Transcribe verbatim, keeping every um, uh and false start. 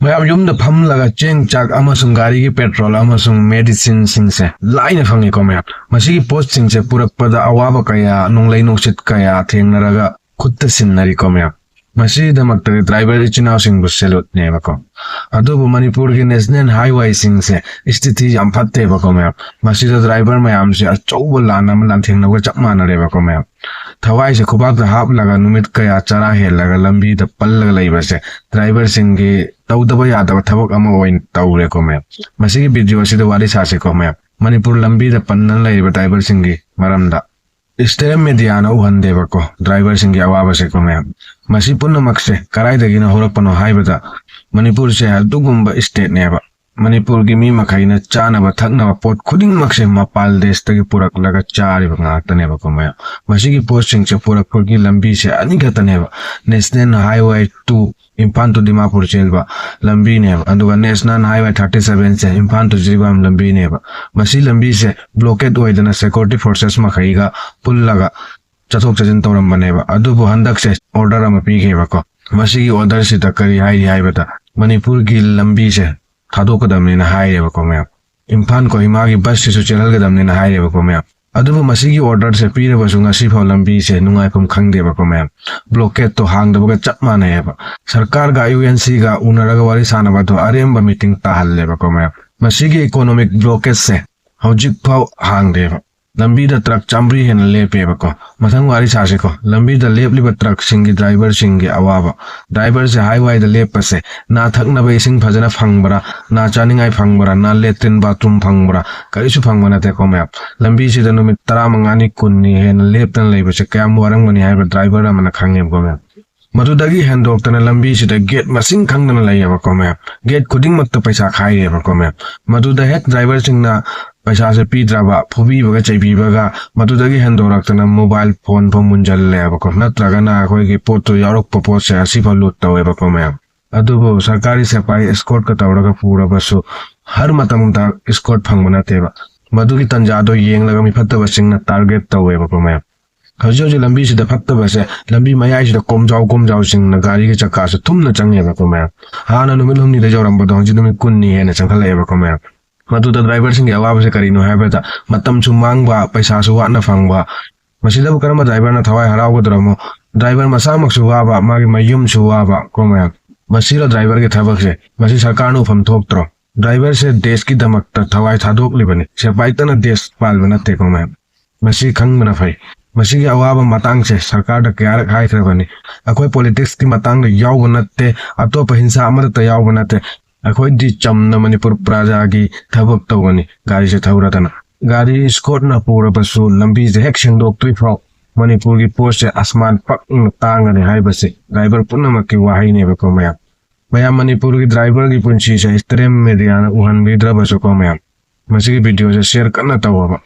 ꯃꯌꯥꯝ ꯌꯨꯝꯗ ꯐꯝꯂꯒ ꯆꯦꯡ ꯆꯥꯛ ꯑꯃꯁꯨꯡ ꯒꯥꯔꯤꯒꯤ ꯄꯦꯇ꯭ꯔꯣꯜ ꯑꯃꯁꯨꯡ ꯃꯦꯗꯤꯁꯤꯟꯁꯤꯡꯁꯦ ꯂꯥꯏꯅ ꯐꯪꯉꯤꯀꯣ ꯃꯌꯥꯝ꯫ ꯃꯁꯤꯒꯤ ꯄꯣꯠꯁꯤꯡꯁꯦ ꯄꯨꯔꯛꯄꯗ ꯑꯋꯥꯕ ꯀꯌꯥ, ꯅꯣꯡꯂꯩ ꯅꯨꯡꯁꯤꯠ ꯀꯌꯥ ꯊꯦꯡꯅꯔꯒ ꯈꯨꯠꯇ ꯁꯤꯟꯅꯔꯤꯀꯣ ꯃꯌꯥꯝ꯫ ꯃꯁꯤꯒꯤꯗꯃꯛꯇꯗꯤ ꯗ꯭ꯔꯥꯏꯚꯔ ꯏꯆꯤꯟ ꯏꯅꯥꯎꯁꯤꯡꯕꯨ ꯁꯦꯂꯨꯠꯅꯦꯕꯀꯣ꯫ ꯑꯗꯨꯕꯨ ꯃꯅꯤꯄꯨꯔꯒꯤ ꯅꯦꯁꯅꯦꯜ ꯍꯥꯏꯋꯦꯁꯤꯡꯁꯦ ꯏꯁꯇꯤꯊꯤ ꯌꯥꯝ ꯐꯠꯇꯦꯕꯀꯣ ꯃꯌꯥꯝ꯫ ꯃꯁꯤꯗ ꯗ꯭ꯔꯥꯏꯚꯔ ꯃꯌꯥꯝꯁꯦ ꯑꯆꯧꯕ ꯂꯥꯟ ꯑꯃ ꯂꯥꯟꯊꯦꯡꯅꯕꯒ ꯆꯞ ꯃꯥꯟꯅꯔꯦꯕꯀꯣ ꯃꯌꯥꯝ꯫ ꯊꯋꯥꯏꯁꯦ ꯈꯨꯕꯥꯛꯇ ꯍꯥꯞꯂꯒ ꯅꯨꯃꯤꯠ ꯀꯌꯥ ꯆꯔꯥ ꯍꯦꯜꯂꯒ ꯂꯝꯕꯤꯗ ꯄꯜꯂꯒ ꯂꯩꯕꯁꯦ ꯗ꯭ꯔꯥꯏꯚꯔꯁꯤꯡꯒꯤ ꯇꯧꯗꯕ ꯌꯥꯗꯕ ꯊꯕꯛ ꯑꯃ ꯑꯣꯏꯅ ꯇꯧꯔꯦꯀꯣ ꯃꯌꯥꯝ꯫ ꯃꯁꯤꯒꯤ ꯚꯤꯗꯤꯑꯣ ꯑꯁꯤꯗ ꯋꯥꯔꯤ ꯁꯥꯁꯤꯀꯣ ꯃꯌꯥꯝ, ꯃꯅꯤꯄꯨꯔ ꯂꯝꯕꯤꯗ ꯄꯟꯗꯅ ꯂꯩꯔꯤꯕ ꯗ꯭ꯔꯥꯏꯚꯔꯁꯤꯡꯒꯤ ꯃꯔꯝꯗ꯫ ꯏꯁꯇꯦꯠ ꯃꯦꯗꯤꯌꯥꯅ ꯎꯍꯟꯗꯦꯕꯀꯣ ꯗ꯭ꯔꯥꯏꯚꯔꯁꯤꯡꯒꯤ ꯑꯋꯥꯕꯁꯦꯀꯣ ꯃꯌꯥꯝ꯫ ꯃꯁꯤ ꯄꯨꯝꯅꯃꯛꯁꯦ ꯀꯗꯥꯏꯗꯒꯤꯅ ꯍꯧꯔꯛꯄꯅꯣ ꯍꯥꯏꯕꯗ, ꯃꯅꯤꯄꯨꯔꯁꯦ ꯑꯗꯨꯒꯨꯝꯕ ꯏꯁꯇꯦꯠꯅꯦꯕ꯫ ꯃꯅꯤꯄꯨꯔꯒꯤ ꯃꯤ ꯃꯈꯩꯅ ꯆꯥꯅꯕ ꯊꯛꯅꯕ ꯄꯣꯠ ꯈꯨꯗꯤꯡꯃꯛꯁꯦ ꯃꯄꯥꯟ ꯗꯦꯁꯇꯒꯤ ꯄꯨꯔꯛꯂꯒ ꯆꯥꯔꯤꯕ ꯉꯥꯛꯇꯅꯦꯕꯀꯣ ꯃꯌꯥꯝ꯫ ꯃꯁꯤꯒꯤ ꯄꯣꯠꯁꯤꯡꯁꯦ ꯄꯨꯔꯛꯄꯒꯤ ꯂꯝꯕꯤꯁꯦ ꯑꯅꯤꯈꯛꯇꯅꯦꯕ, national highway two Imphal to Dimapur ꯆꯦꯟꯕ ꯂꯝꯕꯤꯅꯦꯕ, ꯑꯗꯨꯒ ꯅꯦꯁꯅꯦꯜ ꯍꯥꯏꯋꯦ ꯊꯥꯔꯇꯤ ꯁꯚꯦꯟꯁꯦ ꯏꯝꯐꯥꯜ ꯇꯨ ꯖꯤꯔꯤꯕꯥꯝ ꯂꯝꯕꯤꯅꯦꯕ꯫ ꯃꯁꯤ ꯂꯝꯕꯤꯁꯦ ꯕ꯭ꯂꯣꯀꯦꯠ ꯑꯣꯏꯗꯅ ꯁꯦꯀ꯭ꯌꯨꯔꯤꯇꯤ ꯐꯣꯔꯁꯦꯁ ꯃꯈꯩꯒ ꯄꯨꯜꯂꯒ ꯆꯠꯊꯣꯛ ꯆꯠꯁꯤꯟ ꯇꯧꯔꯝꯕꯅꯦꯕ꯫ ꯑꯗꯨꯕꯨ ꯍꯟꯗꯛꯁꯦ ꯑꯣꯔꯗꯔ ꯑꯃ ꯄꯤꯈꯤꯕꯀꯣ꯫ ꯃꯁꯤꯒꯤ ꯑꯣꯔꯗꯔꯁꯤꯗ ꯀꯔꯤ ꯍꯥꯏꯔꯤ ꯍꯥꯏꯕꯗ, ꯃꯅꯤꯄꯨꯔꯒꯤ ꯂꯝꯕꯤꯁꯦ ꯊꯥꯗꯣꯛꯀꯗꯕꯅꯤꯅ ꯍꯥꯏꯔꯦꯕꯀꯣ ꯃꯌꯥꯝ꯫ ꯏꯝꯐꯥꯜ ꯀꯣꯍꯤꯃꯥꯒꯤ ꯕꯁꯁꯤꯁꯨ ꯆꯦꯜꯍꯜꯒꯗꯕꯅꯤꯅ ꯍꯥꯏꯔꯦꯕꯀꯣ ꯃꯌꯥꯝ꯫ ꯑꯗꯨꯕꯨ ꯃꯁꯤꯒꯤ ꯑꯣꯔꯗꯔꯁꯦ ꯄꯤꯔꯕꯁꯨ ꯉꯁꯤꯐꯥꯎ ꯂꯝꯕꯤꯁꯦ ꯅꯨꯡꯉꯥꯏꯐꯝ ꯈꯪꯗꯦꯕꯀꯣ ꯃꯌꯥꯝ꯫ ꯕ꯭ꯂꯣꯀꯦꯠꯇꯣ ꯍꯥꯡꯗꯕꯒ ꯆꯞ ꯃꯥꯟꯅꯩꯌꯦꯕ꯫ ꯁꯔꯀꯥꯔꯒ ꯌꯨ ꯑꯦꯟ ꯁꯤꯒ ꯎꯅꯔꯒ ꯋꯥꯔꯤ ꯁꯥꯟꯅꯕꯗꯣ ꯑꯔꯦꯝꯕ ꯃꯤꯇꯤꯡ ꯇꯥꯍꯜꯂꯦꯕꯀꯣ ꯃꯌꯥꯝ꯫ ꯃꯁꯤꯒꯤ ꯏꯀꯣꯅꯣꯃꯤꯛ ꯕ꯭ꯂꯣꯀꯦꯠꯁꯦ ꯍꯧꯖꯤꯛꯐꯥꯎ ꯍꯥꯡꯗꯦꯕ꯫ ꯂꯝꯕꯤꯗ ꯇ꯭ꯔꯛ ꯆꯥꯝꯃꯔꯤ ꯍꯦꯟꯅ ꯂꯦꯞꯄꯦꯕꯀꯣ꯫ ꯃꯊꯪ ꯋꯥꯔꯤ ꯁꯥꯁꯤꯀꯣ꯫ ꯂꯝꯕꯤꯗ ꯂꯦꯞꯂꯤꯕ ꯇ꯭ꯔꯛꯁꯤꯡꯒꯤ ꯗ꯭ꯔꯥꯏꯚꯔꯁꯤꯡꯒꯤ ꯑꯋꯥꯕ꯫ ꯗ꯭ꯔꯥꯏꯚꯔꯁꯦ ꯍꯥꯏꯋꯥꯏꯗ ꯂꯦꯞꯄꯁꯦ ꯅꯥ ꯊꯛꯅꯕ ꯏꯁꯤꯡ ꯐꯖꯅ ꯐꯪꯕ꯭ꯔꯥ, ꯅꯥ ꯆꯥꯅꯤꯡꯉꯥꯏ ꯐꯪꯕ꯭ꯔꯥ, ꯅꯥ ꯂꯦꯇ꯭ꯔꯤꯟ ꯕꯥꯊꯔꯨꯝ ꯐꯪꯕ꯭ꯔꯥ, ꯀꯔꯤꯁꯨ ꯐꯪꯕ ꯅꯠꯇꯦꯀꯣ ꯃꯌꯥꯝ꯫ ꯂꯝꯕꯤꯁꯤꯗ ꯅꯨꯃꯤꯠ ꯇꯔꯥꯃꯉꯥꯅꯤ, ꯀꯨꯟꯅꯤ ꯍꯦꯟꯅ ꯂꯦꯞꯇꯅ ꯂꯩꯕꯁꯦ ꯀꯌꯥꯝ ꯋꯥꯔꯝꯒꯅꯤ ꯍꯥꯏꯕ ꯗ꯭ꯔꯥꯏꯚꯔ ꯑꯃꯅ ꯈꯪꯉꯦꯕꯀꯣ ꯃꯌꯥꯝ꯫ ꯃꯗꯨꯗꯒꯤ ꯍꯦꯟꯗꯣꯛꯇꯅ ꯂꯝꯕꯤꯁꯤꯗ ꯒꯦꯠ ꯃꯁꯤꯡ ꯈꯪꯗꯅ ꯂꯩꯌꯦꯕꯀꯣ ꯃꯌꯥꯝ꯫ ꯒꯦꯠ ꯈꯨꯗꯤꯡꯃꯛꯇ ꯄꯩꯁꯥ ꯈꯥꯏꯔꯦꯕꯀꯣ ꯃꯌꯥꯝ꯫ ꯃꯗꯨꯗ ꯍꯦꯛ ꯗ꯭ꯔꯥꯏꯚꯔꯁꯤꯡꯅ ꯄꯩꯁꯥꯁꯦ ꯄꯤꯗ꯭ꯔꯕ, ꯐꯨꯕꯤꯕꯒ ꯆꯩꯕꯤꯕꯒ, ꯃꯗꯨꯗꯒꯤ ꯍꯦꯟꯗꯣꯔꯛꯇꯅ ꯃꯣꯕꯥꯏꯜ ꯐꯣꯟ ꯐꯥꯎ ꯃꯨꯟꯖꯜꯂꯦꯕꯀꯣ, ꯅꯠꯇ꯭ꯔꯒꯅ ꯑꯩꯈꯣꯏꯒꯤ ꯄꯣꯠꯇꯨ ꯌꯥꯎꯔꯛꯄ ꯄꯣꯠꯁꯦ ꯑꯁꯤꯐꯥꯎ ꯂꯨꯠ ꯇꯧꯋꯦꯕꯀꯣ ꯃꯌꯥꯝ꯫ ꯑꯗꯨꯕꯨ ꯁꯔꯀꯥꯔꯤ ꯁꯤꯄꯥꯏ ꯑꯦꯁꯀꯣꯔꯠꯀ ꯇꯧꯔꯒ ꯄꯨꯔꯕꯁꯨ ꯍꯔ ꯃꯇꯝꯗ ꯏꯁꯀꯣꯔꯠ ꯐꯪꯕ ꯅꯠꯇꯦꯕ꯫ ꯃꯗꯨꯒꯤ ꯇꯟꯖꯥꯗꯣ ꯌꯦꯡꯂꯒ ꯃꯤꯐꯠꯇꯕꯁꯤꯡꯅ ꯇꯥꯔꯒꯦꯠ ꯇꯧꯋꯦꯕꯀꯣ ꯃꯌꯥꯝ꯫ ꯍꯧꯖꯤꯛ ꯍꯧꯖꯤꯛ ꯂꯝꯕꯤꯁꯤꯗ ꯐꯠꯇꯕꯁꯦ, ꯂꯝꯕꯤ ꯃꯌꯥꯏꯁꯤꯗ ꯀꯣꯝꯖꯥꯎ ꯀꯣꯝꯖꯥꯎ ꯆꯤꯡꯅ ꯒꯥꯔꯤꯒꯤ ꯆꯀꯥꯁꯦ ꯊꯨꯝꯅ ꯆꯪꯉꯦꯕꯀꯣ ꯃꯌꯥꯝ꯫ ꯍꯥꯟꯅ ꯅꯨꯃꯤꯠ ꯍꯨꯝꯅꯤꯗ ꯌꯧꯔꯝꯕꯗꯣ ꯍꯧꯖꯤꯛ ꯅꯨꯃꯤꯠ ꯀꯨꯟꯅꯤ ꯍꯦꯟꯅ ꯆꯪꯈꯠꯂꯛꯑꯦꯕꯀꯣ ꯃꯌꯥꯝ꯫ ꯃꯗꯨꯗ ꯗ꯭ꯔꯥꯏꯚꯔꯁꯤꯡꯒꯤ ꯑꯋꯥꯕꯁꯦ ꯀꯔꯤꯅꯣ ꯍꯥꯏꯕꯗ, ꯃꯇꯝꯁꯨ ꯃꯥꯡꯕ, ꯄꯩꯁꯥꯁꯨ ꯋꯥꯠꯅ ꯐꯪꯕ꯫ ꯃꯁꯤꯗꯕꯨ ꯀꯔꯝꯕ ꯗ꯭ꯔꯥꯏꯚꯔꯅ ꯊꯋꯥꯏ ꯍꯔꯥꯎꯒꯗ꯭ꯔꯃꯣ? ꯗ꯭ꯔꯥꯏꯚꯔ ꯃꯁꯥꯃꯛꯁꯨ ꯋꯥꯕ, ꯃꯥꯒꯤ ꯃꯌꯨꯝꯁꯨ ꯋꯥꯕ ꯀꯣ ꯃꯌꯥꯝ꯫ ꯃꯁꯤꯔꯣ ꯗ꯭ꯔꯥꯏꯚꯔꯒꯤ ꯊꯕꯛꯁꯦ? ꯃꯁꯤ ꯁꯔꯀꯥꯔꯅ ꯎꯐꯝ ꯊꯣꯛꯇ꯭ꯔꯣ? ꯗ꯭ꯔꯥꯏꯚꯔꯁꯦ ꯗꯦꯁꯀꯤꯗꯃꯛꯇ ꯊꯋꯥꯏ ꯊꯥꯗꯣꯛꯂꯤꯕꯅꯤ, ꯁꯦꯄꯥꯏꯇꯅ ꯗꯦꯁ ꯄꯥꯜꯕ ꯅꯠꯇꯦꯀꯣ ꯃꯌꯥꯝ꯫ ꯃꯁꯤ ꯈꯪꯕꯅ ꯐꯩ꯫ ꯃꯁꯤꯒꯤ ꯑꯋꯥꯕ ꯃꯇꯥꯡꯁꯦ ꯁꯔꯀꯥꯔꯗ ꯀꯌꯥꯔꯛ ꯍꯥꯏꯈ꯭ꯔꯕꯅꯤ꯫ ꯑꯩꯈꯣꯏ ꯄꯣꯂꯤꯇꯤꯛꯁꯀꯤ ꯃꯇꯥꯡꯗ ꯌꯥꯎꯕ ꯅꯠꯇꯦ, ꯑꯇꯣꯞꯄ ꯍꯤꯡꯁꯥ ꯑꯃꯠꯇ ꯌꯥꯎꯕ ꯅꯠꯇꯦ꯫ ꯑꯩꯈꯣꯏꯗꯤ ꯆꯝꯅ ꯃꯅꯤꯄꯨꯔ ꯄ꯭ꯔꯖꯥꯒꯤ ꯊꯕꯛ ꯇꯧꯕꯅꯤ, ꯒꯥꯔꯤꯁꯦ ꯊꯧꯔꯗꯅ꯫ ꯒꯥꯔꯤ ꯏꯁꯀꯣꯔꯠꯅ ꯄꯨꯔꯕꯁꯨ ꯂꯝꯕꯤꯁꯦ ꯍꯦꯛ ꯁꯦꯡꯗꯣꯛꯇ꯭ꯔꯤ ꯐꯥꯎ ꯃꯅꯤꯄꯨꯔꯒꯤ ꯄꯣꯠꯁꯦ ꯑꯁꯃꯥꯟ ꯄꯛꯅ ꯇꯥꯡꯒꯅꯤ ꯍꯥꯏꯕꯁꯤ ꯗ꯭ꯔꯥꯏꯚꯔ ꯄꯨꯝꯅꯃꯛꯀꯤ ꯋꯥꯍꯩꯅꯦꯕꯀꯣ ꯃꯌꯥꯝ꯫ ꯃꯌꯥꯝ, ꯃꯅꯤꯄꯨꯔꯒꯤ ꯗ꯭ꯔꯥꯏꯚꯔꯒꯤ ꯄꯨꯟꯁꯤꯁꯦ ꯁ꯭ꯇ꯭ꯔꯤꯝ ꯃꯦꯗꯤꯌꯥꯅ ꯎꯍꯟꯕꯤꯗ꯭ꯔꯕꯁꯨꯀꯣ ꯃꯌꯥꯝ, ꯃꯁꯤꯒꯤ ꯚꯤꯗꯤꯑꯣꯁꯦ ꯁꯤꯌꯔ ꯀꯟꯅ ꯇꯧꯑꯣꯕ꯫